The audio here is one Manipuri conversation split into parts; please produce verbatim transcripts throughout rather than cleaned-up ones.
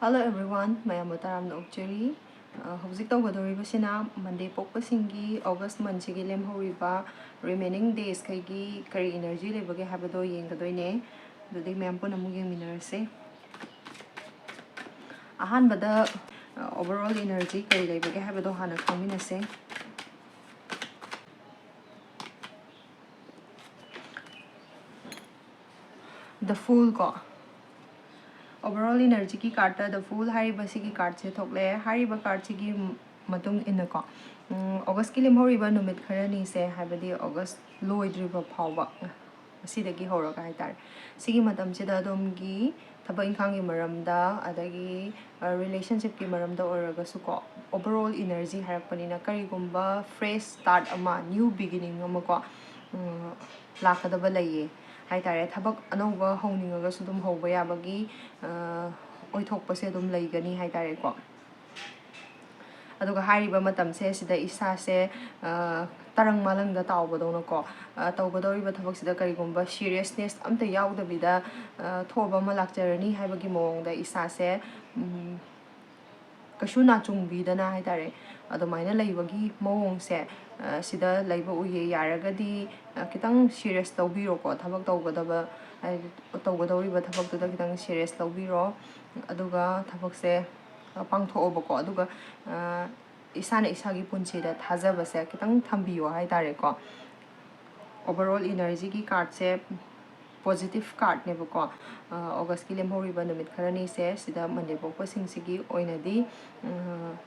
Hello everyone, ꯃꯌꯥꯝꯕꯨ ꯇꯔꯥꯝꯅ ꯑꯣꯛꯆꯔꯤ꯫ ꯑ, ꯍꯧꯖꯤꯛ ꯇꯧꯒꯗꯧꯔꯤꯕꯁꯤꯅ Monday ꯄꯣꯛꯄꯁꯤꯡꯒꯤ August monthꯁꯤꯒꯤ ꯂꯦꯝꯍꯧꯔꯤꯕ remaining daysꯈꯩꯒꯤ ꯀꯔꯤ energy ꯂꯩꯕꯒꯦ ꯍꯥꯏꯕꯗꯣ ꯌꯦꯡꯒꯗꯣꯏꯅꯦ꯫ ꯑꯗꯨꯗꯤ ꯃꯌꯥꯝ ꯄꯨꯟꯅ ꯑꯃꯨꯛ ꯌꯦꯡꯃꯤꯟꯅꯔꯁꯦ꯫ ꯑꯍꯥꯟꯕꯗ, ꯑ, overall energy ꯀꯔꯤ ꯂꯩꯕꯒꯦ ꯍꯥꯏꯕꯗꯣ ꯍꯥꯟꯅ ꯈꯪꯃꯤꯟꯅꯁꯦ꯫ The Fool ꯀꯣ꯫ Overall energyꯒꯤ cardꯇ The Fool ꯍꯥꯏꯔꯤꯕ ꯁꯤꯒꯤ cardꯁꯦ ꯊꯣꯛꯂꯦ꯫ ꯍꯥꯏꯔꯤꯕ cardꯁꯤꯒꯤ ꯃꯇꯨꯡ ꯏꯟꯅꯀꯣ, ꯎꯝ, Augustꯀꯤ ꯂꯦꯝꯍꯧꯔꯤꯕ ꯅꯨꯃꯤꯠ ꯈꯔꯅꯤꯁꯦ, ꯍꯥꯏꯕꯗꯤ August ꯂꯣꯏꯗ꯭ꯔꯤꯕ ꯐꯥꯎꯕ, ꯉꯁꯤꯗꯒꯤ ꯍꯧꯔꯒ ꯍꯥꯏꯇꯥꯔꯦ, ꯁꯤꯒꯤ ꯃꯇꯝꯁꯤꯗ ꯑꯗꯣꯝꯒꯤ ꯊꯕꯛ ꯏꯪꯈꯥꯡꯒꯤ ꯃꯔꯝꯗ, ꯑꯗꯒꯤ, ꯑ, relationshipꯀꯤ ꯃꯔꯝꯗ ꯑꯣꯏꯔꯒꯁꯨꯀꯣ, overall energy ꯍꯥꯏꯔꯛꯄꯅꯤꯅ ꯀꯔꯤꯒꯨꯝꯕ fresh start ꯑꯃ, new beginning ꯑꯃꯀꯣ, ꯎꯝ, ꯂꯥꯛꯀꯗꯕ ꯂꯩꯌꯦ ꯍꯥꯏꯇꯥꯔꯦ꯫ ꯊꯕꯛ ꯑꯅꯧꯕ ꯍꯧꯅꯤꯡꯉꯒꯁꯨ ꯑꯗꯨꯝ ꯍꯧꯕ ꯌꯥꯕꯒꯤ, ꯑ, ꯑꯣꯏꯊꯣꯛꯄꯁꯦ ꯑꯗꯨꯝ ꯂꯩꯒꯅꯤ ꯍꯥꯏꯇꯥꯔꯦꯀꯣ꯫ ꯑꯗꯨꯒ ꯍꯥꯏꯔꯤꯕ ꯃꯇꯝꯁꯦ ꯁꯤꯗ ꯏꯁꯥꯁꯦ, ꯑ, ꯇꯔꯪ ꯃꯥꯂꯪꯗ ꯇꯥꯎꯕꯗꯧꯅꯀꯣ, ꯑ, ꯇꯧꯒꯗꯧꯔꯤꯕ ꯊꯕꯛꯁꯤꯗ ꯀꯔꯤꯒꯨꯝꯕ seriousness ꯑꯝꯇ ꯌꯥꯎꯗꯕꯤꯗ, ꯑ, ꯊꯣꯛꯑꯕ ꯑꯃ ꯂꯥꯛꯆꯔꯅꯤ ꯍꯥꯏꯕꯒꯤ ꯃꯑꯣꯡꯗ ꯏꯁꯥꯁꯦ, ꯎꯝ, ꯀꯩꯁꯨ ꯅꯥꯆꯨꯡꯕꯤꯗꯅ ꯍꯥꯏꯇꯥꯔꯦ, ꯑꯗꯨꯃꯥꯏꯅ ꯂꯩꯕꯒꯤ ꯃꯑꯣꯡꯁꯦ, ꯑ, ꯁꯤꯗ ꯂꯩꯕ ꯎꯏꯌꯦ꯫ ꯌꯥꯔꯒꯗꯤ, ꯑ, ꯈꯤꯇꯪ serious ꯂꯧꯕꯤꯔꯣꯀꯣ, ꯊꯕꯛ ꯇꯧꯒꯗꯕ, ꯍꯥꯏꯗꯤ ꯇꯧꯒꯗꯧꯔꯤꯕ ꯊꯕꯛꯇꯨꯗ ꯈꯤꯇꯪ serious ꯂꯧꯕꯤꯔꯣ꯫ ꯑꯗꯨꯒ ꯊꯕꯛꯁꯦ, ꯑ, ꯄꯥꯡꯊꯣꯛꯑꯣꯕꯀꯣ꯫ ꯑꯗꯨꯒ, ꯑ, ꯏꯁꯥꯅ ꯏꯁꯥꯒꯤ ꯄꯨꯟꯁꯤꯗ ꯊꯥꯖꯕꯁꯦ ꯈꯤꯇꯪ ꯊꯝꯕꯤꯌꯣ ꯍꯥꯏꯇꯥꯔꯦꯀꯣ꯫ Overall energyꯒꯤ cardꯁꯦ positive cardꯅꯦꯕꯀꯣ꯫ ꯑ, Augustꯀꯤ ꯂꯦꯝꯍꯧꯔꯤꯕ ꯅꯨꯃꯤꯠ ꯈꯔꯅꯤꯁꯦ ꯁꯤꯗ Monday ꯄꯣꯛꯄꯁꯤꯡꯁꯤꯒꯤ ꯑꯣꯏꯅꯗꯤ, ꯎꯝ,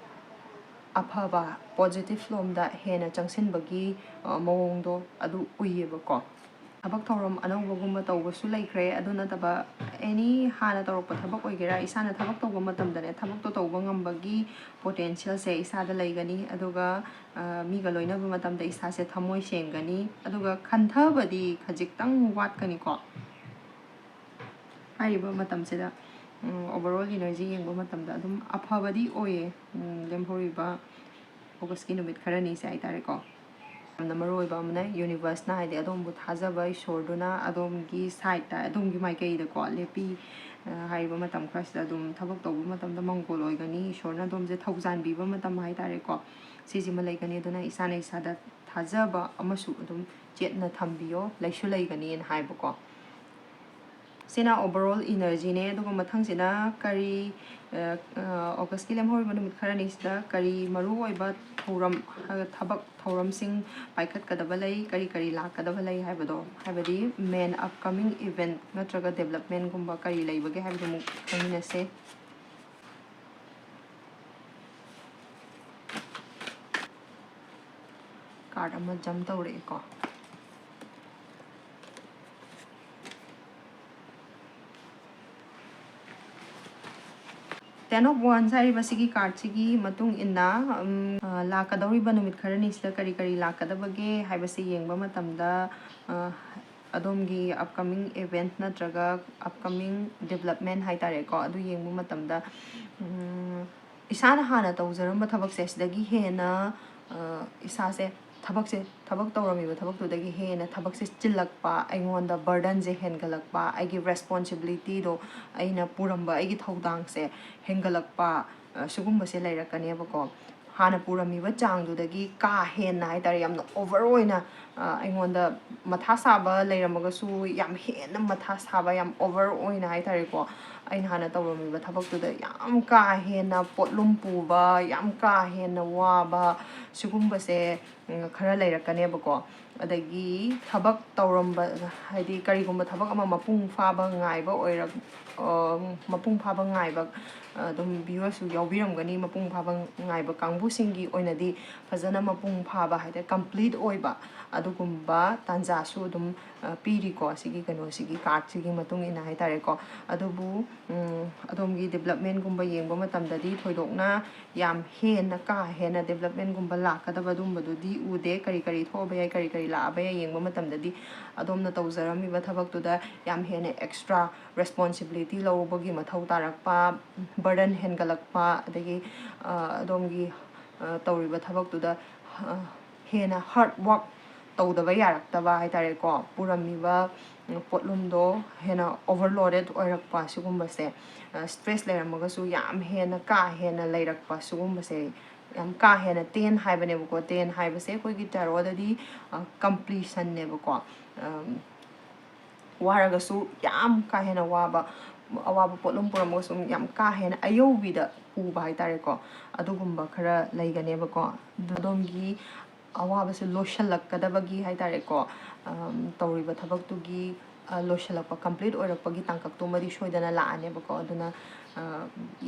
ꯑꯐꯕ, positive ꯂꯣꯝꯗ ꯍꯦꯟꯅ ꯆꯪꯁꯤꯟꯕꯒꯤ, ꯑ, ꯃꯑꯣꯡꯗꯣ ꯑꯗꯨ ꯎꯏꯌꯦꯕꯀꯣ꯫ ꯊꯕꯛ ꯊꯧꯔꯝ ꯑꯅꯧꯕꯒꯨꯝꯕ ꯇꯧꯕꯁꯨ ꯂꯩꯈ꯭ꯔꯦ꯫ ꯑꯗꯨ ꯅꯠꯇꯕ any ꯍꯥꯟꯅ ꯇꯧꯔꯛꯄ ꯊꯕꯛ ꯑꯣꯏꯒꯦꯔꯥ, ꯏꯁꯥꯅ ꯊꯕꯛ ꯇꯧꯕ ꯃꯇꯝꯗꯅꯦ, ꯊꯕꯛꯇꯣ ꯇꯧꯕ ꯉꯝꯕꯒꯤ potentialꯁꯦ ꯏꯁꯥꯗ ꯂꯩꯒꯅꯤ꯫ ꯑꯗꯨꯒ, ꯑ, ꯃꯤꯒ ꯂꯣꯏꯅꯕ ꯃꯇꯝꯗ ꯏꯁꯥꯁꯦ ꯊꯃꯣꯏ ꯁꯦꯡꯒꯅꯤ꯫ ꯑꯗꯨꯒ ꯈꯟꯊꯕꯗꯤ ꯈꯖꯤꯛꯇꯪ ꯋꯥꯠꯀꯅꯤꯀꯣ꯫ ꯍꯥꯏꯔꯤꯕ ꯃꯇꯝꯁꯤꯗ, ꯎꯝ, overall energy ꯌꯦꯡꯕ ꯃꯇꯝꯗ ꯑꯗꯨꯝ ꯑꯐꯕꯗꯤ ꯑꯣꯏꯌꯦ, ꯎꯝ, ꯂꯦꯝꯍꯧꯔꯤꯕ Augustꯀꯤ ꯅꯨꯃꯤꯠ ꯈꯔꯅꯤꯁꯦ ꯍꯥꯏꯇꯥꯔꯦꯀꯣ꯫ ꯌꯥꯝꯅ ꯃꯔꯨ ꯑꯣꯏꯕ ꯑꯃꯅ universeꯅ, ꯍꯥꯏꯗꯤ ꯑꯗꯣꯝꯕꯨ ꯊꯥꯖꯕ ꯏꯁꯣꯔꯗꯨꯅ ꯑꯗꯣꯝꯒꯤ sideꯇ, ꯑꯗꯣꯝꯒꯤ ꯃꯥꯏꯀꯩꯗꯀꯣ ꯂꯦꯞꯄꯤ, ꯍꯥꯏꯔꯤꯕ ꯃꯇꯝ ꯈꯔꯁꯤꯗ ꯑꯗꯨꯝ ꯊꯕꯛ ꯇꯧꯕ ꯃꯇꯝꯗ ꯃꯪꯒꯣꯜ ꯑꯣꯏꯒꯅꯤ, ꯏꯁꯣꯔꯅ ꯑꯗꯣꯝꯁꯦ ꯊꯧꯖꯥꯟꯕꯤꯕ ꯃꯇꯝ ꯍꯥꯏꯇꯥꯔꯦꯀꯣ꯫ ꯁꯤꯁꯤꯃ ꯂꯩꯒꯅꯤ꯫ ꯑꯗꯨꯅ ꯏꯁꯥꯅ ꯏꯁꯥꯗ ꯊꯥꯖꯕ ꯑꯃꯁꯨ ꯑꯗꯨꯝ ꯆꯦꯠꯅ ꯊꯝꯕꯤꯌꯣ, ꯂꯩꯁꯨ ꯂꯩꯒꯅꯤꯅ ꯍꯥꯏꯕꯀꯣ꯫ ꯁꯤꯅ overall energyꯅꯦ꯫ ꯑꯗꯨꯒ ꯃꯊꯪꯁꯤꯅ ꯀꯔꯤ, ꯑ, ꯑ, Augustꯀꯤ ꯂꯦꯝꯍꯧꯔꯤꯕ ꯅꯨꯃꯤꯠ ꯈꯔꯅꯤꯁꯤꯗ ꯀꯔꯤ ꯃꯔꯨꯑꯣꯏꯕ ꯊꯧꯔꯝ, ꯑ, ꯊꯕꯛ ꯊꯧꯔꯝꯁꯤꯡ ꯄꯥꯏꯈꯠꯀꯗꯕ ꯂꯩ, ꯀꯔꯤ ꯀꯔꯤ ꯂꯥꯛꯀꯗꯕ ꯂꯩ ꯍꯥꯏꯕꯗꯣ, ꯍꯥꯏꯕꯗꯤ main upcoming event ꯅꯠꯇ꯭ꯔꯒ developmentꯒꯨꯝꯕ ꯀꯔꯤ ꯂꯩꯕꯒꯦ ꯍꯥꯏꯕꯗꯨ ꯑꯃꯨꯛ ꯈꯪꯃꯤꯟꯅꯁꯦ꯫ Card ꯑꯃ jump ꯇꯧꯔꯛꯑꯦꯀꯣ꯫ Ten of Wands ꯍꯥꯏꯔꯤꯕ ꯁꯤꯒꯤ cardꯁꯤꯒꯤ ꯃꯇꯨꯡ ꯏꯟꯅ, ꯎꯝ, ꯑ, ꯂꯥꯛꯀꯗꯧꯔꯤꯕ ꯅꯨꯃꯤꯠ ꯈꯔꯅꯤꯁꯤꯗ ꯀꯔꯤ ꯀꯔꯤ ꯂꯥꯛꯀꯗꯕꯒꯦ ꯍꯥꯏꯕꯁꯤ ꯌꯦꯡꯕ ꯃꯇꯝꯗ, ꯑ, ꯑꯗꯣꯝꯒꯤ upcoming event ꯅꯠꯇ꯭ꯔꯒ upcoming development ꯍꯥꯏꯇꯥꯔꯦꯀꯣ, ꯑꯗꯨ ꯌꯦꯡꯕ ꯃꯇꯝꯗ, ꯎꯝ, ꯏꯁꯥꯅ ꯍꯥꯟꯅ ꯇꯧꯖꯔꯝꯕ ꯊꯕꯛꯁꯦ ꯁꯤꯗꯒꯤ ꯍꯦꯟꯅ, ꯑ, ꯏꯁꯥꯁꯦ ꯊꯕꯛꯁꯦ, ꯊꯕꯛ ꯇꯧꯔꯝꯃꯤꯕ ꯊꯕꯛꯇꯨꯗꯒꯤ ꯍꯦꯟꯅ ꯊꯕꯛꯁꯦ ꯆꯤꯜꯂꯛꯄ, ꯑꯩꯉꯣꯟꯗ burdenꯁꯦ ꯍꯦꯟꯒꯠꯂꯛꯄ, ꯑꯩꯒꯤ responsibilityꯗꯣ, ꯑꯩꯅ ꯄꯨꯔꯝꯕ ꯑꯩꯒꯤ ꯊꯧꯗꯥꯡꯁꯦ ꯍꯦꯟꯒꯠꯂꯛꯄ, ꯑ, ꯁꯤꯒꯨꯝꯕꯁꯦ ꯂꯩꯔꯛꯀꯅꯦꯕꯀꯣ꯫ ꯍꯥꯟꯅ ꯄꯨꯔꯝꯃꯤꯕ ꯆꯥꯡꯗꯨꯗꯒꯤ ꯀꯥ ꯍꯦꯟꯅ ꯍꯥꯏꯇꯥꯔꯦ, ꯌꯥꯝꯅ over ꯑꯣꯏꯅ, ꯑ, ꯑꯩꯉꯣꯟꯗ ꯃꯊꯥ ꯁꯥꯕ ꯂꯩꯔꯝꯃꯒꯁꯨ, ꯌꯥꯝ ꯍꯦꯟꯅ ꯃꯊꯥ ꯁꯥꯕ, ꯌꯥꯝ over ꯑꯣꯏꯅ ꯍꯥꯏꯇꯥꯔꯦꯀꯣ, ꯑꯩꯅ ꯍꯥꯟꯅ ꯇꯧꯔꯝꯃꯤꯕ ꯊꯕꯛꯇꯨꯗ ꯌꯥꯝ ꯀꯥ ꯍꯦꯟꯅ ꯄꯣꯠꯂꯨꯝ ꯄꯨꯕ, ꯌꯥꯝ ꯀꯥ ꯍꯦꯟꯅ ꯋꯥꯕ, ꯁꯤꯒꯨꯝꯕꯁꯦ, ꯎꯝ, ꯈꯔ ꯂꯩꯔꯛꯀꯅꯦꯕꯀꯣ꯫ ꯑꯗꯒꯤ ꯊꯕꯛ ꯇꯧꯔꯝꯕ, ꯍꯥꯏꯗꯤ ꯀꯔꯤꯒꯨꯝꯕ ꯊꯕꯛ ꯑꯃ ꯃꯄꯨꯡ ꯐꯥꯕ ꯉꯥꯏꯕ ꯑꯣꯏꯔꯛ-, ꯑ, ꯃꯄꯨꯡ ꯐꯥꯕ ꯉꯥꯏꯕ, ꯑꯗꯨꯝ viewersꯁꯨ ꯌꯥꯎꯕꯤꯔꯝꯒꯅꯤ꯫ ꯃꯄꯨꯡ ꯐꯥꯕ ꯉꯥꯏꯕ ꯀꯥꯡꯕꯨꯁꯤꯡꯒꯤ ꯑꯣꯏꯅꯗꯤ ꯐꯖꯅ ꯃꯄꯨꯡ ꯐꯥꯕ ꯍꯥꯏꯗꯤ complete ꯑꯣꯏꯕ ꯑꯗꯨꯒꯨꯝꯕ ꯇꯥꯟꯖꯥꯁꯨ ꯑꯗꯨꯝ, ꯑ, ꯄꯤꯔꯤꯀꯣ, ꯁꯤꯒꯤ ꯀꯩꯅꯣꯁꯤꯒꯤ cardꯁꯤꯒꯤ ꯃꯇꯨꯡ ꯏꯟꯅ ꯍꯥꯏꯇꯥꯔꯦꯀꯣ꯫ ꯑꯗꯨꯕꯨ, ꯎꯝ, ꯑꯗꯣꯝꯒꯤ developmentꯒꯨꯝꯕ ꯌꯦꯡꯕ ꯃꯇꯝꯗꯗꯤ ꯊꯣꯏꯗꯣꯛꯅ ꯌꯥꯝ ꯍꯦꯟꯅ ꯀꯥ ꯍꯦꯟꯅ developmentꯒꯨꯝꯕ ꯂꯥꯛꯀꯗꯕ ꯑꯗꯨꯝꯕꯗꯨꯗꯤ ꯎꯗꯦ꯫ ꯀꯔꯤ ꯀꯔꯤ ꯊꯣꯛꯑꯕ ꯌꯥꯏ, ꯀꯔꯤ ꯀꯔꯤ ꯂꯥꯛꯑꯕ ꯌꯥꯏ ꯌꯦꯡꯕ ꯃꯇꯝꯗꯗꯤ ꯑꯗꯣꯝꯅ ꯇꯧꯖꯔꯝꯃꯤꯕ ꯊꯕꯛꯇꯨꯗ ꯌꯥꯝ ꯍꯦꯟꯅ extra responsibility ꯂꯧꯕꯒꯤ ꯃꯊꯧ ꯇꯥꯔꯛꯄ, burden ꯍꯦꯟꯒꯠꯂꯛꯄ, ꯑꯗꯒꯤ, ꯑ, ꯑꯗꯣꯝꯒꯤ, ꯑ, ꯇꯧꯔꯤꯕ ꯊꯕꯛꯇꯨꯗ, ꯑ, ꯍꯦꯟꯅ hard work ꯇꯧꯗꯕ ꯌꯥꯔꯛꯇꯕ ꯍꯥꯏꯇꯥꯔꯦꯀꯣ, ꯄꯨꯔꯝꯃꯤꯕ ꯄꯣꯠꯂꯨꯝꯗꯣ ꯍꯦꯟꯅ overloaded ꯑꯣꯏꯔꯛꯄ, ꯁꯤꯒꯨꯝꯕꯁꯦ, stress ꯂꯩꯔꯝꯃꯒꯁꯨ ꯌꯥꯝ ꯍꯦꯟꯅ ꯀꯥ ꯍꯦꯟꯅ ꯂꯩꯔꯛꯄ, ꯁꯤꯒꯨꯝꯕꯁꯦ ꯌꯥꯝ ꯀꯥ ꯍꯦꯟꯅ, ten ꯍꯥꯏꯕꯅꯦꯕꯀꯣ, ten ꯍꯥꯏꯕꯁꯦ ꯑꯩꯈꯣꯏꯒꯤ tarot ꯗꯗꯤ completion ꯅꯦꯕꯀꯣ꯫ ꯋꯥꯔꯒꯁꯨ ꯌꯥꯝ ꯀꯥ ꯍꯦꯟꯅ ꯋꯥꯕ, ꯑꯋꯥꯕ ꯄꯣꯠꯂꯨꯝ ꯄꯨꯔꯝꯃꯒꯁꯨ ꯌꯥꯝ ꯀꯥ ꯍꯦꯟꯅ ꯑꯌꯧꯕꯤꯗ ꯄꯨꯕ ꯍꯥꯏꯇꯥꯔꯦꯀꯣ, ꯑꯗꯨꯒꯨꯝꯕ ꯈꯔ ꯂꯩꯒꯅꯦꯕꯀꯣ꯫ ꯑꯗꯣ ꯑꯗꯣꯝꯒꯤ ꯑꯋꯥꯕꯁꯦ ꯂꯣꯏꯁꯤꯜꯂꯛꯀꯗꯕꯒꯤ ꯍꯥꯏꯇꯥꯔꯦꯀꯣ, ꯇꯧꯔꯤꯕ ꯊꯕꯛꯇꯨꯒꯤ ꯂꯣꯏꯁꯤꯜꯂꯛꯄ, complete ꯑꯣꯏꯔꯛꯄꯒꯤ ꯇꯥꯡꯀꯛꯇꯨꯃꯗꯤ ꯁꯣꯏꯗꯅ ꯂꯥꯛꯑꯅꯦꯕꯀꯣ꯫ ꯑꯗꯨꯅ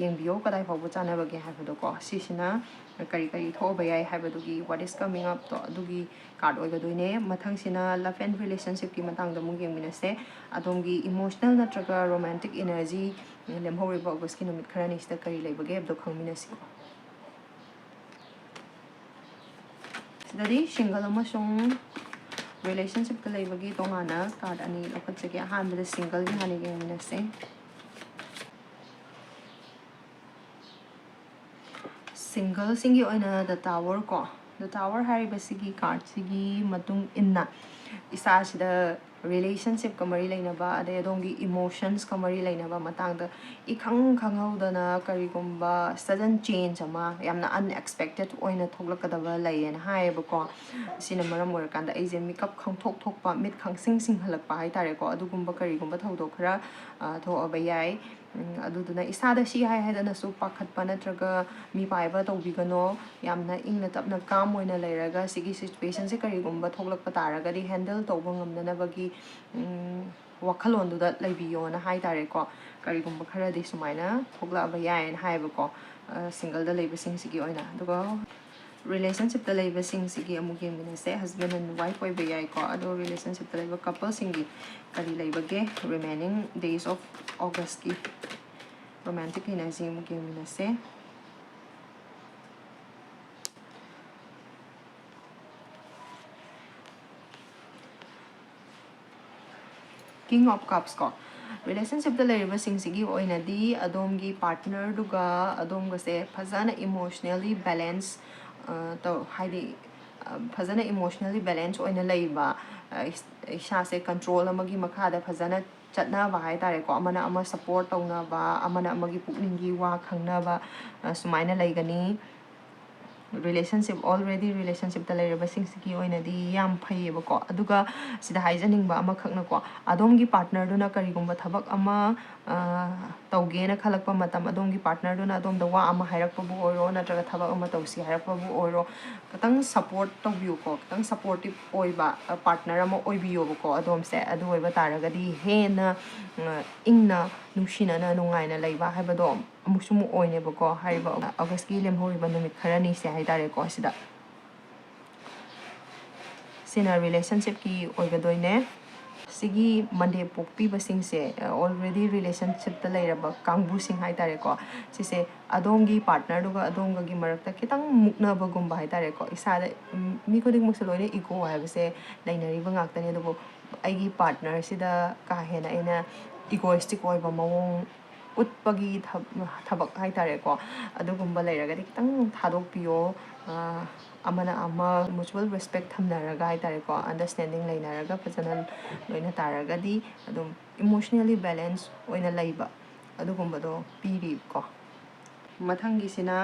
ꯌꯦꯡꯕꯤꯌꯣ ꯀꯗꯥꯏ ꯐꯥꯎꯕ ꯆꯥꯟꯅꯕꯒꯦ ꯍꯥꯏꯕꯗꯣꯀꯣ꯫ ꯁꯤꯁꯤꯅ ꯀꯔꯤ ꯀꯔꯤ ꯊꯣꯛꯑꯕ ꯌꯥꯏ ꯍꯥꯏꯕꯗꯨꯒꯤ what is coming up ꯇꯣ, ꯑꯗꯨꯒꯤ card ꯑꯣꯏꯒꯗꯣꯏꯅꯦ꯫ ꯃꯊꯪꯁꯤꯅ love and relationship ꯀꯤ ꯃꯇꯥꯡꯗ ꯑꯃꯨꯛ ꯌꯦꯡꯃꯤꯟꯅꯁꯦ꯫ ꯑꯗꯣꯝꯒꯤ emotional ꯅꯠꯇ꯭ꯔꯒ romantic energy ꯂꯦꯝꯍꯧꯔꯤꯕ August ꯀꯤ ꯅꯨꯃꯤꯠ ꯈꯔꯅꯤꯁꯤꯗ ꯀꯔꯤ ꯂꯩꯕꯒꯦ ꯍꯥꯏꯕꯗꯣ ꯈꯪꯃꯤꯟꯅꯁꯤꯀꯣ꯫ ꯁꯤꯗꯗꯤ single ꯑꯃꯁꯨꯡ relationship ꯇ ꯂꯩꯕꯒꯤ ꯇꯣꯉꯥꯟꯅ card ꯑꯅꯤ ꯂꯧꯈꯠꯆꯒꯦ꯫ ꯑꯍꯥꯟꯕꯗ single ꯒꯤ ꯍꯥꯟꯅ ꯌꯦꯡꯃꯤꯟꯅꯁꯦ꯫ Single ꯁꯤꯡꯒꯤ ꯑꯣꯏꯅ The Tower ꯀꯣ, The Tower ꯍꯥꯏꯔꯤꯕꯁꯤꯒꯤ card ꯁꯤꯒꯤ ꯃꯇꯨꯡ ꯏꯟꯅ ꯏꯁꯥꯁꯤꯗ relationship ꯀ ꯃꯔꯤ ꯂꯩꯅꯕ, ꯑꯗꯩ ꯑꯗꯣꯝꯒꯤ emotions ꯀ ꯃꯔꯤ ꯂꯩꯅꯕ ꯃꯇꯥꯡꯗ ꯏꯈꯪ ꯈꯪꯍꯧꯗꯅ ꯀꯔꯤꯒꯨꯝꯕ sudden change ꯑꯃ, ꯌꯥꯝꯅ unexpected ꯑꯣꯏꯅ ꯊꯣꯛꯂꯛꯀꯗꯕ ꯂꯩꯌꯦꯅ ꯍꯥꯏꯌꯦꯕꯀꯣ꯫ ꯁꯤꯅ ꯃꯔꯝ ꯑꯣꯏꯔꯀꯥꯟꯗ ꯑꯩꯁꯦ ꯃꯤꯀꯞ ꯈꯪꯊꯣꯛ ꯊꯣꯛꯄ, ꯃꯤꯠ ꯈꯪꯁꯤꯡ ꯁꯤꯡꯍꯜꯂꯛꯄ ꯍꯥꯏꯇꯥꯔꯦꯀꯣ, ꯑꯗꯨꯒꯨꯝꯕ ꯀꯔꯤꯒꯨꯝꯕ ꯊꯧꯗꯣꯛ ꯈꯔ, ꯑ, ꯊꯣꯛꯑꯕ ꯌꯥꯏ꯫ ꯎꯝ, ꯑꯗꯨꯗꯨꯅ ꯏꯁꯥꯗ ꯁꯤ ꯍꯥꯏ ꯍꯥꯏꯗꯅꯁꯨ ꯄꯥꯈꯠꯄ ꯅꯠꯇ꯭ꯔꯒ ꯃꯤꯄꯥꯏꯕ ꯇꯧꯕꯤꯒꯅꯣ꯫ ꯌꯥꯝꯅ ꯏꯪꯅ ꯇꯞꯅ calm ꯑꯣꯏꯅ ꯂꯩꯔꯒ ꯁꯤꯒꯤ situation ꯁꯦ ꯀꯔꯤꯒꯨꯝꯕ ꯊꯣꯛꯂꯛꯄ ꯇꯥꯔꯒꯗꯤ handle ꯇꯧꯕ ꯉꯝꯅꯅꯕꯒꯤ, ꯎꯝ, ꯋꯥꯈꯜꯂꯣꯟꯗꯨꯗ ꯂꯩꯕꯤꯌꯣꯅ ꯍꯥꯏꯇꯥꯔꯦꯀꯣ꯫ ꯀꯔꯤꯒꯨꯝꯕ ꯈꯔꯗꯤ ꯁꯨꯃꯥꯏꯅ ꯊꯣꯛꯂꯛꯑꯕ ꯌꯥꯏꯌꯦꯅ ꯍꯥꯏꯌꯦꯕꯀꯣ, ꯑ, single ꯗ ꯂꯩꯕꯁꯤꯡꯁꯤꯒꯤ ꯑꯣꯏꯅ꯫ ꯑꯗꯨꯒ relationship ꯇ ꯂꯩꯕꯁꯤꯡꯁꯤꯒꯤ ꯑꯃꯨꯛ ꯌꯦꯡꯃꯤꯟꯅꯁꯦ꯫ Husband and wife ꯑꯣꯏꯕ ꯌꯥꯏꯀꯣ, ꯑꯗꯣ relationship ꯇ ꯂꯩꯕ couple ꯁꯤꯡꯒꯤ ꯀꯔꯤ ꯂꯩꯕꯒꯦ remaining days of August ꯀꯤ romantic energy ꯑꯃꯨꯛ ꯌꯦꯡꯃꯤꯟꯅꯁꯦ꯫ King of Cups ꯀꯣ, relationship ꯇ ꯂꯩꯔꯤꯕꯁꯤꯡꯁꯤꯒꯤ ꯑꯣꯏꯅꯗꯤ ꯑꯗꯣꯝꯒꯤ partner ꯗꯨꯒ ꯑꯗꯣꯝꯒꯁꯦ ꯐꯖꯅ emotionally balance, ꯑ, ꯇꯧ-, ꯍꯥꯏꯗꯤ, ꯐꯖꯅ emotionally balance ꯑꯣꯏꯅ ꯂꯩꯕ, ꯑ, ꯏꯁꯥꯁꯦ control ꯑꯃꯒꯤ ꯃꯈꯥꯗ ꯐꯖꯅ ꯆꯠꯅꯕ ꯍꯥꯏ ꯇꯥꯔꯦꯀꯣ꯫ ꯑꯃꯅ ꯑꯃ support ꯇꯧꯅꯕ, ꯑꯃꯅ ꯑꯃꯒꯤ ꯄꯨꯛꯅꯤꯡꯒꯤ ꯋꯥ ꯈꯪꯅꯕ, ꯑ, ꯁꯨꯃꯥꯏꯅ ꯂꯩꯒꯅꯤ꯫ Relationship, already relationshipꯇ ꯂꯩꯔꯕꯁꯤꯡꯁꯤꯒꯤ ꯑꯣꯏꯅꯗꯤ ꯌꯥꯝ ꯐꯩꯌꯦꯕꯀꯣ꯫ ꯑꯗꯨꯒ ꯁꯤꯗ ꯍꯥꯏꯖꯅꯤꯡꯕ ꯑꯃꯈꯛꯅꯀꯣ, ꯑꯗꯣꯝꯒꯤ partnerꯗꯨꯅ ꯀꯔꯤꯒꯨꯝꯕ ꯊꯕꯛ ꯑꯃ, ꯑ, ꯇꯧꯒꯦꯅ ꯈꯜꯂꯛꯄ ꯃꯇꯝ, ꯑꯗꯣꯝꯒꯤ partnerꯗꯨꯅ ꯑꯗꯣꯝꯗ ꯋꯥ ꯑꯃ ꯍꯥꯏꯔꯛꯄꯕꯨ ꯑꯣꯏꯔꯣ, ꯅꯠꯇ꯭ꯔꯒ ꯊꯕꯛ ꯑꯃ ꯇꯧꯁꯤ ꯍꯥꯏꯔꯛꯄꯕꯨ ꯑꯣꯏꯔꯣ, ꯈꯤꯇꯪ support ꯇꯧꯕꯤꯌꯨꯀꯣ, ꯈꯤꯇꯪ supportive ꯑꯣꯏꯕ, ꯑ, partner ꯑꯃ ꯑꯣꯏꯕꯤꯌꯣꯕꯀꯣ꯫ ꯑꯗꯣꯝꯁꯦ ꯑꯗꯨ ꯑꯣꯏꯕ ꯇꯥꯔꯒꯗꯤ ꯍꯦꯟꯅ, ꯑ, ꯏꯪꯅ ꯅꯨꯡꯁꯤꯅꯅ ꯅꯨꯡꯉꯥꯏꯅ ꯂꯩꯕ ꯍꯥꯏꯕꯗꯣ ꯑꯃꯨꯛꯁꯨ ꯑꯃꯨꯛ ꯑꯣꯏꯅꯦꯕꯀꯣ꯫ ꯍꯥꯏꯔꯤꯕ Augustꯀꯤ ꯂꯦꯝꯍꯧꯔꯤꯕ ꯅꯨꯃꯤꯠ ꯈꯔꯅꯤꯁꯦ ꯍꯥꯏ ꯇꯥꯔꯦꯀꯣ꯫ ꯁꯤꯗ ꯁꯤꯅ relationshipꯀꯤ ꯑꯣꯏꯒꯗꯣꯏꯅꯦ꯫ ꯁꯤꯒꯤ Monday ꯄꯣꯛꯄꯤꯕꯁꯤꯡꯁꯦ, already relationshipꯇ ꯂꯩꯔꯕ ꯀꯥꯡꯕꯨꯁꯤꯡ ꯍꯥꯏ ꯇꯥꯔꯦꯀꯣ, ꯁꯤꯁꯦ ꯑꯗꯣꯝꯒꯤ partnerꯗꯨꯒ ꯑꯗꯣꯝꯒꯒꯤ ꯃꯔꯛꯇ ꯈꯤꯇꯪ ꯃꯨꯛꯅꯕꯒꯨꯝꯕ ꯍꯥꯏ ꯇꯥꯔꯦꯀꯣ꯫ ꯏꯁꯥꯗ, ꯎꯝ, ꯃꯤ ꯈꯨꯗꯤꯡꯃꯛꯁꯦ ꯂꯣꯏꯅ ego ꯍꯥꯏꯕꯁꯦ ꯂꯩꯅꯔꯤꯕ ꯉꯥꯛꯇꯅꯦ꯫ ꯑꯗꯨꯕꯨ ꯑꯩꯒꯤ partnerꯁꯤꯗ ꯀꯥ ꯍꯦꯟꯅ ꯑꯩꯅ egoistic ꯑꯣꯏꯕ ꯃꯑꯣꯡ ꯎꯠꯄꯒꯤ ꯊꯕ-, ꯊꯕꯛ ꯍꯥꯏ ꯇꯥꯔꯦꯀꯣ, ꯑꯗꯨꯒꯨꯝꯕ ꯂꯩꯔꯒꯗꯤ ꯈꯤꯇꯪ ꯊꯥꯗꯣꯛꯄꯤꯌꯣ꯫ ꯑ, ꯑꯃꯅ ꯑꯃ mutual respect ꯊꯝꯅꯔꯒ ꯍꯥꯏ ꯇꯥꯔꯦꯀꯣ, understanding ꯂꯩꯅꯔꯒ ꯐꯖꯅ ꯂꯣꯏꯅ ꯇꯥꯔꯒꯗꯤ ꯑꯗꯨꯝ emotionally balance ꯑꯣꯏꯅ ꯂꯩꯕ, ꯑꯗꯨꯒꯨꯝꯕꯗꯣ ꯄꯤꯔꯤꯀꯣ꯫ ꯃꯊꯪꯒꯤꯁꯤꯅ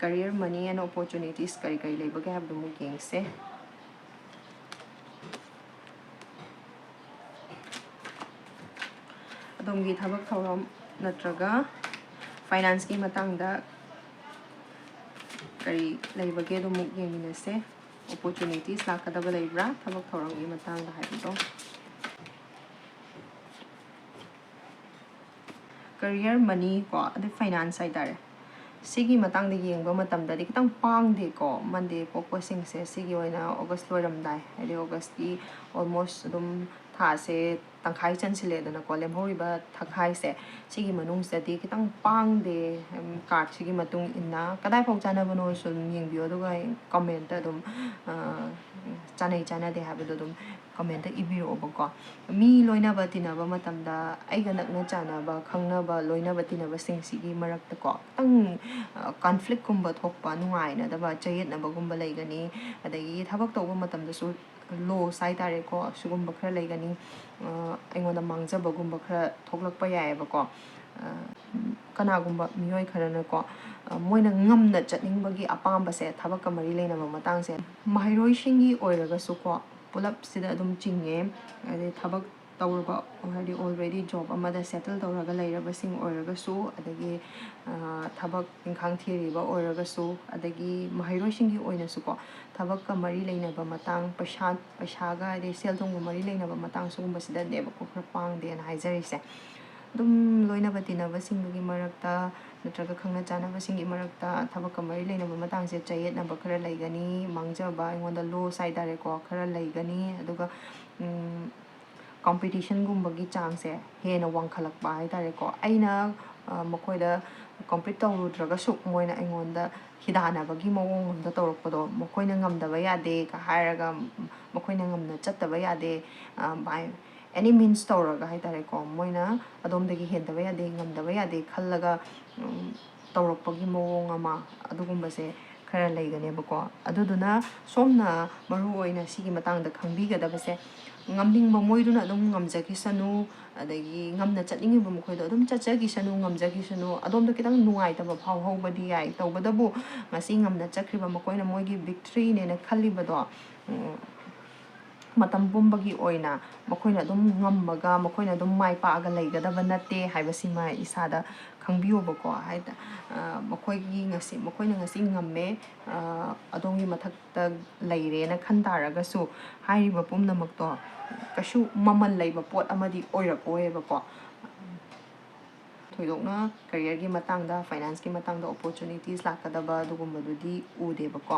career, money and opportunities ꯀꯔꯤ ꯀꯔꯤ ꯂꯩꯕꯒꯦ ꯍꯥꯏꯕꯗꯨ ꯑꯃꯨꯛ ꯌꯦꯡꯁꯦ꯫ ꯑꯗꯣꯝꯒꯤ ꯊꯕꯛ ꯊꯧꯔꯝ ꯅꯠꯇ꯭ꯔꯒ financeꯀꯤ ꯃꯇꯥꯡꯗ ꯀꯔꯤ ꯂꯩꯕꯒꯦ ꯑꯗꯨ ꯑꯃꯨꯛ ꯌꯦꯡꯃꯤꯟꯅꯁꯦ꯫ Opportunities ꯂꯥꯛꯀꯗꯕ ꯂꯩꯕ꯭ꯔꯥ ꯊꯕꯛ ꯊꯧꯔꯝꯒꯤ ꯃꯇꯥꯡꯗ ꯍꯥꯏꯕꯗꯣ꯫ Career, money ꯀꯣ, ꯑꯗꯩ finance ꯍꯥꯏ ꯇꯥꯔꯦ꯫ ꯁꯤꯒꯤ ꯃꯇꯥꯡꯗ ꯌꯦꯡꯕ ꯃꯇꯝꯗꯗꯤ ꯈꯤꯇꯪ ꯄꯥꯡꯗꯦꯀꯣ꯫ Monday ꯄꯣꯛꯄꯁꯤꯡꯁꯦ ꯁꯤꯒꯤ ꯑꯣꯏꯅ August ꯂꯣꯏꯔꯝꯗꯥꯏ, ꯍꯥꯏꯗꯤ Augustꯀꯤ almost ꯑꯗꯨꯝ ꯊꯥꯁꯦ ꯇꯪꯈꯥꯏ ꯆꯟꯁꯤꯜꯂꯦꯗꯅꯀꯣ꯫ ꯂꯦꯝꯍꯧꯔꯤꯕ ꯊꯥꯈꯥꯏꯁꯦ ꯁꯤꯒꯤ ꯃꯅꯨꯡꯁꯤꯗꯗꯤ ꯈꯤꯇꯪ ꯄꯥꯡꯗꯦ꯫ ꯎꯝ, cardꯁꯤꯒꯤ ꯃꯇꯨꯡ ꯏꯟꯅ ꯀꯗꯥꯏꯐꯥꯎ ꯆꯥꯟꯅꯕꯅꯣꯁꯨ ꯑꯗꯨꯝ ꯌꯦꯡꯕꯤꯌꯣ, ꯑꯗꯨꯒ commentꯇ ꯑꯗꯨꯝ, ꯑ, ꯆꯥꯟꯅꯩ ꯆꯥꯟꯅꯗꯦ ꯍꯥꯏꯕꯗꯣ ꯑꯗꯨꯝ ꯀꯃꯦꯟꯇ ꯏꯕꯤꯔꯛꯑꯣꯕꯀꯣ꯫ ꯃꯤ ꯂꯣꯏꯅꯕ ꯇꯤꯟꯅꯕ ꯃꯇꯝꯗ ꯑꯩꯒ ꯅꯛꯅ ꯆꯥꯟꯅꯕ, ꯈꯪꯅꯕ, ꯂꯣꯏꯅꯕ ꯇꯤꯟꯅꯕꯁꯤꯡꯁꯤꯒꯤ ꯃꯔꯛꯇꯀꯣ, ꯈꯤꯇꯪ ꯀꯟꯐ꯭ꯂꯤꯛꯀꯨꯝꯕ ꯊꯣꯛꯄ, ꯅꯨꯡꯉꯥꯏꯅꯗꯕ, ꯆꯌꯦꯠꯅꯕꯒꯨꯝꯕ ꯂꯩꯒꯅꯤ꯫ ꯑꯗꯒꯤ ꯊꯕꯛ ꯇꯧꯕ ꯃꯇꯝꯗꯁꯨ ꯂꯣꯁ ꯍꯥꯏꯇꯥꯔꯦꯀꯣ, ꯁꯤꯒꯨꯝꯕ ꯈꯔ ꯂꯩꯒꯅꯤ꯫ ꯑꯩꯉꯣꯟꯗ ꯃꯥꯡꯖꯕꯒꯨꯝꯕ ꯈꯔ ꯊꯣꯛꯂꯛꯄ ꯌꯥꯏꯑꯕꯀꯣ꯫ ꯀꯅꯥꯒꯨꯝꯕ ꯃꯤꯑꯣꯏ ꯈꯔꯅꯀꯣ, ꯃꯣꯏꯅ ꯉꯝꯅ ꯆꯠꯅꯤꯡꯕꯒꯤ ꯑꯄꯥꯝꯕꯁꯦ, ꯊꯕꯛꯀ ꯃꯔꯤ ꯂꯩꯅꯕ ꯃꯇꯥꯡꯁꯦ, ꯃꯍꯩꯔꯣꯏꯁꯤꯡꯒꯤ ꯑꯣꯏꯔꯒꯁꯨꯀꯣ, ꯄꯨꯂꯞꯁꯤꯗ ꯑꯗꯨꯝ ꯆꯤꯡꯉꯦ꯫ ꯍꯥꯏꯗꯤ ꯊꯕꯛ ꯇꯧꯔꯕ, ꯍꯥꯏꯗꯤ already job ꯑꯃꯗ settle ꯇꯧꯔꯒ ꯂꯩꯔꯕꯁꯤꯡ ꯑꯣꯏꯔꯒꯁꯨ, ꯑꯗꯒꯤ ꯊꯕꯛ ꯏꯪꯈꯥꯡ ꯊꯤꯔꯤꯕ ꯑꯣꯏꯔꯒꯁꯨ, ꯑꯗꯒꯤ ꯃꯍꯩꯔꯣꯏꯁꯤꯡꯒꯤ ꯑꯣꯏꯅꯁꯨꯀꯣ, ꯊꯕꯛꯀ ꯃꯔꯤ ꯂꯩꯅꯕ ꯃꯇꯥꯡ, ꯄꯩꯁꯥ, ꯄꯩꯁꯥꯒ, ꯍꯥꯏꯗꯤ ꯁꯦꯜ ꯊꯨꯝꯒ ꯃꯔꯤ ꯂꯩꯅꯕ ꯃꯇꯥꯡ, ꯁꯤꯒꯨꯝꯕꯁꯤꯗꯅꯦꯕꯀꯣ ꯈꯔ ꯄꯥꯡꯗꯦꯅ ꯍꯥꯏꯖꯔꯤꯁꯦ꯫ ꯑꯗꯨꯝ ꯂꯣꯏꯅꯕ ꯇꯤꯟꯅꯕꯁꯤꯡꯗꯨꯒꯤ ꯃꯔꯛꯇ ꯅꯠꯇ꯭ꯔꯒ ꯈꯪꯅ ꯆꯥꯟꯅꯕꯁꯤꯡꯒꯤ ꯃꯔꯛꯇ ꯊꯕꯛꯀ ꯃꯔꯤ ꯂꯩꯅꯕ ꯃꯇꯥꯡꯁꯦ ꯆꯌꯦꯠꯅꯕ ꯈꯔ ꯂꯩꯒꯅꯤ, ꯃꯥꯡꯖꯕ, ꯑꯩꯉꯣꯟꯗ ꯂꯣꯁ ꯍꯥꯏꯇꯥꯔꯦꯀꯣ, ꯈꯔ ꯂꯩꯒꯅꯤ꯫ ꯑꯗꯨꯒ competitionꯒꯨꯝꯕꯒꯤ ꯆꯥꯡꯁꯦ ꯍꯦꯟꯅ ꯋꯥꯡꯈꯠꯂꯛꯄ ꯍꯥꯏꯇꯥꯔꯦꯀꯣ꯫ ꯑꯩꯅ ꯃꯈꯣꯏꯗ compete ꯇꯧꯔꯨꯗ꯭ꯔꯒꯁꯨ ꯃꯣꯏꯅ ꯑꯩꯉꯣꯟꯗ ꯍꯤꯗꯥꯟꯅꯕꯒꯤ ꯃꯑꯣꯡ ꯑꯝꯗ ꯇꯧꯔꯛꯄꯗꯣ, ꯃꯈꯣꯏꯅ ꯉꯝꯗꯕ ꯌꯥꯗꯦꯒ ꯍꯥꯏꯔꯒ, ꯃꯈꯣꯏꯅ ꯉꯝꯅ ꯆꯠꯇꯕ ꯌꯥꯗꯦ, by any means ꯇꯧꯔꯒ ꯍꯥꯏꯇꯥꯔꯦꯀꯣ, ꯃꯣꯏꯅ ꯑꯗꯣꯝꯗꯒꯤ ꯍꯦꯟꯗꯕ ꯌꯥꯗꯦ, ꯉꯝꯗꯕ ꯌꯥꯗꯦ ꯈꯜꯂꯒ ꯇꯧꯔꯛꯄꯒꯤ ꯃꯑꯣꯡ ꯑꯃ, ꯑꯗꯨꯒꯨꯝꯕꯁꯦ ꯈꯔ ꯂꯩꯒꯅꯦꯕꯀꯣ꯫ ꯑꯗꯨꯗꯨꯅ ꯁꯣꯝꯅ ꯃꯔꯨ ꯑꯣꯏꯅ ꯁꯤꯒꯤ ꯃꯇꯥꯡꯗ ꯈꯪꯕꯤꯒꯗꯕꯁꯦ, ꯉꯝꯅꯤꯡꯕ ꯃꯣꯏꯗꯨꯅ ꯑꯗꯨꯝ ꯉꯝꯖꯈꯤꯁꯅꯨ, ꯑꯗꯒꯤ ꯉꯝꯅ ꯆꯠꯅꯤꯡꯉꯤꯕ ꯃꯈꯣꯏꯗꯣ ꯑꯗꯨꯝ ꯆꯠꯆꯈꯤꯁꯅꯨ, ꯉꯝꯖꯈꯤꯁꯅꯨ꯫ ꯑꯗꯣꯝꯗ ꯈꯤꯇꯪ ꯅꯨꯡꯉꯥꯏꯇꯕ ꯐꯥꯎꯍꯧꯕꯗꯤ ꯌꯥꯏ, ꯇꯧꯕꯇꯕꯨ ꯉꯁꯤ ꯉꯝꯅ ꯆꯠꯈ꯭ꯔꯤꯕ ꯃꯈꯣꯏꯅ ꯃꯣꯏꯒꯤ victoryꯅꯦꯅ ꯈꯜꯂꯤꯕꯗꯣ, ꯃꯇꯝ ꯄꯨꯝꯕꯒꯤ ꯑꯣꯏꯅ ꯃꯈꯣꯏꯅ ꯑꯗꯨꯝ ꯉꯝꯃꯒ, ꯃꯈꯣꯏꯅ ꯑꯗꯨꯝ ꯃꯥꯏ ꯄꯥꯛꯑꯒ ꯂꯩꯒꯗꯕ ꯅꯠꯇꯦ ꯍꯥꯏꯕꯁꯤꯃ ꯏꯁꯥꯗ ꯈꯪꯕꯤꯌꯣꯕꯀꯣ꯫ ꯍꯥꯏꯗ, ꯃꯈꯣꯏꯒꯤ ꯉꯁꯤ, ꯃꯈꯣꯏꯅ ꯉꯁꯤ ꯉꯝꯃꯦ, ꯑꯗꯣꯝꯒꯤ ꯃꯊꯛꯇ ꯂꯩꯔꯦꯅ ꯈꯟ ꯇꯥꯔꯒꯁꯨ, ꯍꯥꯏꯔꯤꯕ ꯄꯨꯝꯅꯃꯛꯇꯣ ꯀꯩꯁꯨ ꯃꯃꯜ ꯂꯩꯕ ꯄꯣꯠ ꯑꯃꯗꯤ ꯑꯣꯏꯔꯛꯑꯣꯏꯕꯀꯣ꯫ ꯊꯣꯏꯗꯣꯛꯅ careerꯒꯤ ꯃꯇꯥꯡꯗ, financeꯀꯤ ꯃꯇꯥꯡꯗ opportunities ꯂꯥꯛꯀꯗꯕ ꯑꯗꯨꯒꯨꯝꯕꯗꯨꯗꯤ ꯎꯗꯦꯕꯀꯣ꯫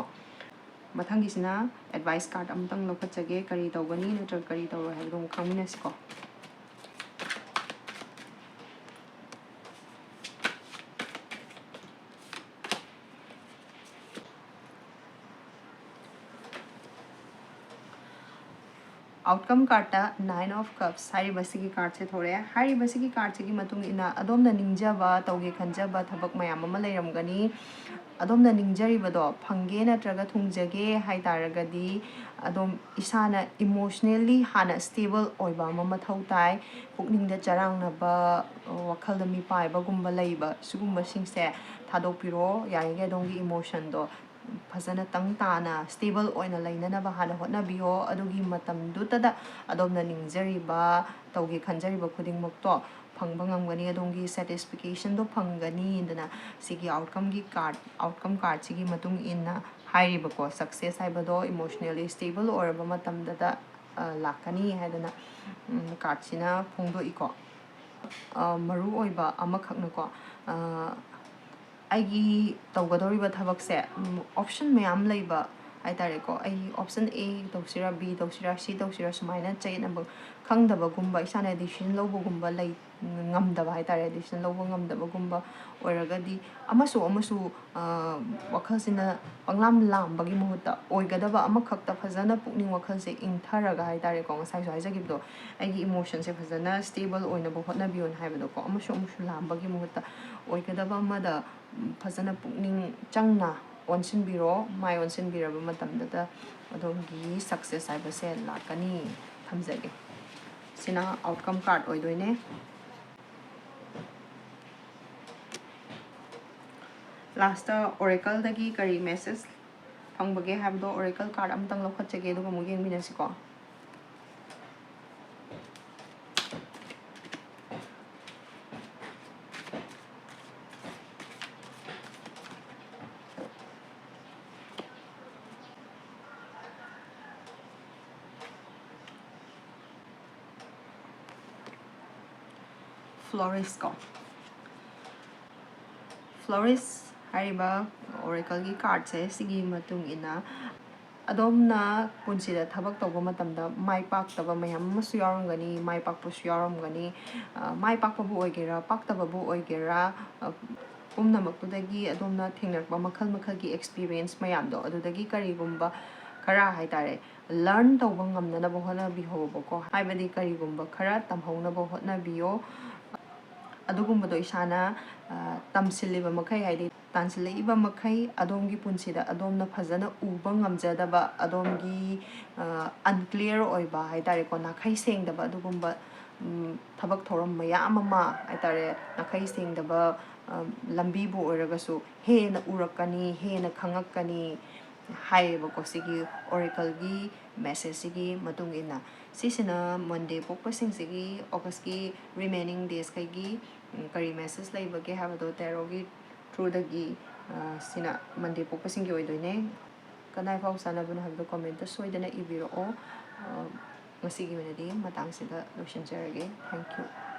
ꯃꯊꯪꯒꯤꯁꯤꯅ advice card ꯑꯃꯇꯪ ꯂꯧꯈꯠꯆꯒꯦ, ꯀꯔꯤ ꯇꯧꯒꯅꯤ ꯅꯠꯇ꯭ꯔꯒ ꯀꯔꯤ ꯇꯧꯔꯣꯏ ꯍꯥꯏꯕꯗꯣ ꯑꯃꯨꯛ ꯈꯪꯃꯤꯟꯅꯁꯤꯀꯣ꯫ Outcome cardꯇ Nine of Cups ꯍꯥꯏꯔꯤꯕꯁꯤꯒꯤ cardꯁꯦ ꯊꯣꯛꯂꯛꯑꯦ꯫ ꯍꯥꯏꯔꯤꯕꯁꯤꯒꯤ cardꯁꯤꯒꯤ ꯃꯇꯨꯡ ꯏꯟꯅ ꯑꯗꯣꯝꯅ ꯅꯤꯡꯖꯕ, ꯇꯧꯒꯦ ꯈꯟꯖꯕ ꯊꯕꯛ ꯃꯌꯥꯝ ꯑꯃ ꯂꯩꯔꯝꯒꯅꯤ꯫ ꯑꯗꯣꯝꯅ ꯅꯤꯡꯖꯔꯤꯕꯗꯣ ꯐꯪꯒꯦ ꯅꯠꯇ꯭ꯔꯒ ꯊꯨꯡꯖꯒꯦ ꯍꯥꯏ ꯇꯥꯔꯒꯗꯤ, ꯑꯗꯣꯝ ꯏꯁꯥꯅ emotionally ꯍꯥꯟꯅ stable ꯑꯣꯏꯕ ꯑꯃ ꯃꯊꯧ ꯇꯥꯏ꯫ ꯄꯨꯛꯅꯤꯡꯗ ꯆꯔꯥꯡꯅꯕ, ꯋꯥꯈꯜꯗ ꯃꯤꯄꯥꯏꯕꯒꯨꯝꯕ ꯂꯩꯕ, ꯁꯤꯒꯨꯝꯕꯁꯤꯡꯁꯦ ꯊꯥꯗꯣꯛꯄꯤꯔꯣ꯫ ꯌꯥꯔꯤꯈꯩ ꯑꯗꯣꯝꯒꯤ emotionꯗꯣ ꯐꯖꯅ ꯇꯪ ꯇꯥꯅ stable ꯑꯣꯏꯅ ꯂꯩꯅꯅꯕ ꯍꯥꯟꯅ ꯍꯣꯠꯅꯕꯤꯌꯣ꯫ ꯑꯗꯨꯒꯤ ꯃꯇꯝꯗꯨꯇꯗ ꯑꯗꯣꯝꯅ ꯅꯤꯡꯖꯔꯤꯕ, ꯇꯧꯒꯦ ꯈꯟꯖꯔꯤꯕ ꯈꯨꯗꯤꯡꯃꯛꯇꯣ ꯐꯪꯕ ꯉꯝꯒꯅꯤ, ꯑꯗꯣꯝꯒꯤ satisfactionꯗꯣ ꯐꯪꯒꯅꯤ꯫ ꯑꯗꯨꯅ ꯁꯤꯒꯤ outcomeꯒꯤ card, outcome cardꯁꯤꯒꯤ ꯃꯇꯨꯡ ꯏꯟꯅ ꯍꯥꯏꯔꯤꯕꯀꯣ, success ꯍꯥꯏꯕꯗꯣ emotionally stable ꯑꯣꯏꯔꯕ ꯃꯇꯝꯗꯗ, ꯑ, ꯂꯥꯛꯀꯅꯤ ꯍꯥꯏꯗꯅ, ꯎꯝ, cardꯁꯤꯅ ꯐꯣꯡꯗꯣꯛꯏꯀꯣ꯫ ꯑ, ꯃꯔꯨ ꯑꯣꯏꯕ ꯑꯃꯈꯛꯅꯀꯣ, ꯑ, ꯑꯩꯒꯤ ꯇꯧꯒꯗꯧꯔꯤꯕ ꯊꯕꯛꯁꯦ, ꯎꯝ, option ꯃꯌꯥꯝ ꯂꯩꯕ ꯍꯥꯏꯇꯥꯔꯦꯀꯣ꯫ ꯑꯩ option A ꯇꯧꯁꯤꯔꯥ, B ꯇꯧꯁꯤꯔꯥ, C ꯇꯧꯁꯤꯔꯥ, ꯁꯨꯃꯥꯏꯅ ꯆꯌꯦꯠꯅꯕ ꯈꯪꯗꯕꯒꯨꯝꯕ, ꯏꯁꯥꯅ decision ꯂꯧꯕꯒꯨꯝꯕ ꯂꯩ, ꯉꯝꯗꯕ ꯍꯥꯏꯇꯥꯔꯦ, decision ꯂꯧꯕ ꯉꯝꯗꯕꯒꯨꯝꯕ ꯑꯣꯏꯔꯒꯗꯤ, ꯑꯃꯁꯨ ꯑꯃꯁꯨ, ꯑ, ꯋꯥꯈꯜꯁꯤꯅ ꯄꯪꯂꯥꯝ ꯂꯥꯝꯕꯒꯤ ꯃꯍꯨꯠꯇ, ꯑꯣꯏꯒꯗꯕ ꯑꯃꯈꯛꯇ ꯐꯖꯅ ꯄꯨꯛꯅꯤꯡ ꯋꯥꯈꯜꯁꯦ ꯏꯪꯊꯔꯒ ꯍꯥꯏꯇꯥꯔꯦꯀꯣ, ꯉꯁꯥꯏꯁꯨ ꯍꯥꯏꯖꯈꯤꯕꯗꯣ, ꯑꯩꯒꯤ emotionꯁꯦ ꯐꯖꯅ stable ꯑꯣꯏꯅꯕ ꯍꯣꯠꯅꯕꯤꯌꯣꯅ ꯍꯥꯏꯕꯗꯣꯀꯣ, ꯑꯃꯁꯨ ꯑꯃꯁꯨ ꯂꯥꯝꯕꯒꯤ ꯃꯍꯨꯠꯇ ꯑꯣꯏꯒꯗꯕ ꯑꯃꯗ, ꯎꯝ, ꯐꯖꯅ ꯄꯨꯛꯅꯤꯡ ꯆꯪꯅ ꯑꯣꯟꯁꯤꯟꯕꯤꯔꯣ꯫ ꯃꯥꯏ ꯑꯣꯟꯁꯤꯟꯕꯤꯔꯕ ꯃꯇꯝꯗꯨꯗ ꯑꯗꯣꯝꯒꯤ success ꯍꯥꯏꯕꯁꯦ ꯂꯥꯛꯀꯅꯤ꯫ ꯊꯝꯖꯒꯦ꯫ ꯁꯤꯅ outcome card ꯑꯣꯏꯗꯣꯏꯅꯦ꯫ Lastꯇ Oracleꯗꯒꯤ ꯀꯔꯤ message ꯐꯪꯕꯒꯦ ꯍꯥꯏꯕꯗꯣ Oracle card ꯑꯃꯇꯪ ꯂꯧꯈꯠꯆꯒꯦ, ꯑꯗꯨꯒ ꯑꯃꯨꯛ ꯌꯦꯡꯃꯤꯟꯅꯁꯤꯀꯣ꯫ Florist ꯀꯣ꯫ Florist ꯍꯥꯏꯔꯤꯕ Oracleꯒꯤ cardꯁꯦ, ꯁꯤꯒꯤ ꯃꯇꯨꯡ ꯏꯟꯅ ꯑꯗꯣꯝꯅ ꯄꯨꯟꯁꯤꯗ ꯊꯕꯛ ꯇꯧꯕ ꯃꯇꯝꯗ ꯃꯥꯏ ꯄꯥꯛꯇꯕ ꯃꯌꯥꯝ ꯑꯃꯁꯨ ꯌꯥꯎꯔꯝꯒꯅꯤ, ꯃꯥꯏ ꯄꯥꯛꯄꯁꯨ ꯌꯥꯎꯔꯝꯒꯅꯤ꯫ ꯑ, ꯃꯥꯏ ꯄꯥꯛꯄꯕꯨ ꯑꯣꯏꯒꯦꯔꯥ, ꯄꯥꯛꯇꯕꯕꯨ ꯑꯣꯏꯒꯦꯔꯥ, ꯑ, ꯄꯨꯝꯅꯃꯛꯇꯨꯗꯒꯤ ꯑꯗꯣꯝꯅ ꯊꯦꯡꯅꯔꯛꯄ ꯃꯈꯜ ꯃꯈꯜꯒꯤ experience ꯃꯌꯥꯝꯗꯣ, ꯑꯗꯨꯗꯒꯤ ꯀꯔꯤꯒꯨꯝꯕ ꯈꯔ ꯍꯥꯏꯇꯥꯔꯦ, ꯂꯔꯟ ꯇꯧꯕ ꯉꯝꯅꯅꯕ ꯍꯣꯠꯅꯕꯤꯍꯧꯕꯀꯣ꯫ ꯍꯥꯏꯕꯗꯤ ꯀꯔꯤꯒꯨꯝꯕ ꯈꯔ ꯇꯝꯍꯧꯅꯕ ꯍꯣꯠꯅꯕꯤꯌꯣ꯫ ꯑꯗꯨꯒꯨꯝꯕꯗꯣ ꯏꯁꯥꯅ, ꯑ, ꯇꯝꯁꯤꯜꯂꯤꯕ ꯃꯈꯩ, ꯍꯥꯏꯗꯤ ꯇꯥꯟꯁꯤꯜꯂꯛꯏꯕ ꯃꯈꯩ, ꯑꯗꯣꯝꯒꯤ ꯄꯨꯟꯁꯤꯗ ꯑꯗꯣꯝꯅ ꯐꯖꯅ ꯎꯕ ꯉꯝꯖꯗꯕ, ꯑꯗꯣꯝꯒꯤ, ꯑ, ꯑꯟꯀ꯭ꯂꯤꯌꯔ ꯑꯣꯏꯕ ꯍꯥꯏꯇꯥꯔꯦꯀꯣ, ꯅꯥꯈꯩ ꯁꯦꯡꯗꯕ ꯑꯗꯨꯒꯨꯝꯕ, ꯎꯝ, ꯊꯕꯛ ꯊꯧꯔꯝ ꯃꯌꯥꯝ ꯑꯃ ꯍꯥꯏꯇꯥꯔꯦ, ꯅꯥꯈꯩ ꯁꯦꯡꯗꯕ, ꯑ, ꯂꯝꯕꯤꯕꯨ ꯑꯣꯏꯔꯒꯁꯨ ꯍꯦꯟꯅ ꯎꯔꯛꯀꯅꯤ, ꯍꯦꯟꯅ ꯈꯪꯉꯛꯀꯅꯤ ꯍꯥꯏꯌꯦꯕꯀꯣ ꯁꯤꯒꯤ ꯑꯣꯔꯦꯀꯜꯒꯤ ꯃꯦꯁꯦꯖꯁꯤꯒꯤ ꯃꯇꯨꯡ ꯏꯟꯅ꯫ ꯁꯤꯁꯤꯅ ꯃꯟꯗꯦ ꯄꯣꯛꯄꯁꯤꯡꯁꯤꯒꯤ ꯑꯣꯒꯁꯀꯤ ꯔꯤꯃꯦꯅꯤꯡ ꯗꯦꯖꯈꯩꯒꯤ, ꯎꯝ, ꯀꯔꯤ ꯃꯦꯁꯦꯖ ꯂꯩꯕꯒꯦ ꯍꯥꯏꯕꯗꯣ ꯇꯦꯔꯣꯒꯤ ꯊ꯭ꯔꯨꯗꯒꯤ, ꯑ, ꯁꯤꯅ ꯃꯟꯗꯦ ꯄꯣꯛꯄꯁꯤꯡꯒꯤ ꯑꯣꯏꯗꯣꯏꯅꯦ꯫ ꯀꯗꯥꯏ ꯐꯥꯎ ꯆꯥꯟꯅꯕꯅꯣ ꯍꯥꯏꯕꯗꯣ ꯀꯣꯃꯦꯟꯇ ꯁꯣꯏꯗꯅ ꯏꯕꯤꯔꯛꯑꯣ꯫ ꯑ, ꯉꯁꯤꯒꯤ ꯑꯣꯏꯅꯗꯤ ꯃꯇꯥꯡꯁꯤꯗ ꯂꯣꯏꯁꯤꯟꯖꯔꯒꯦ꯫ Thank you꯫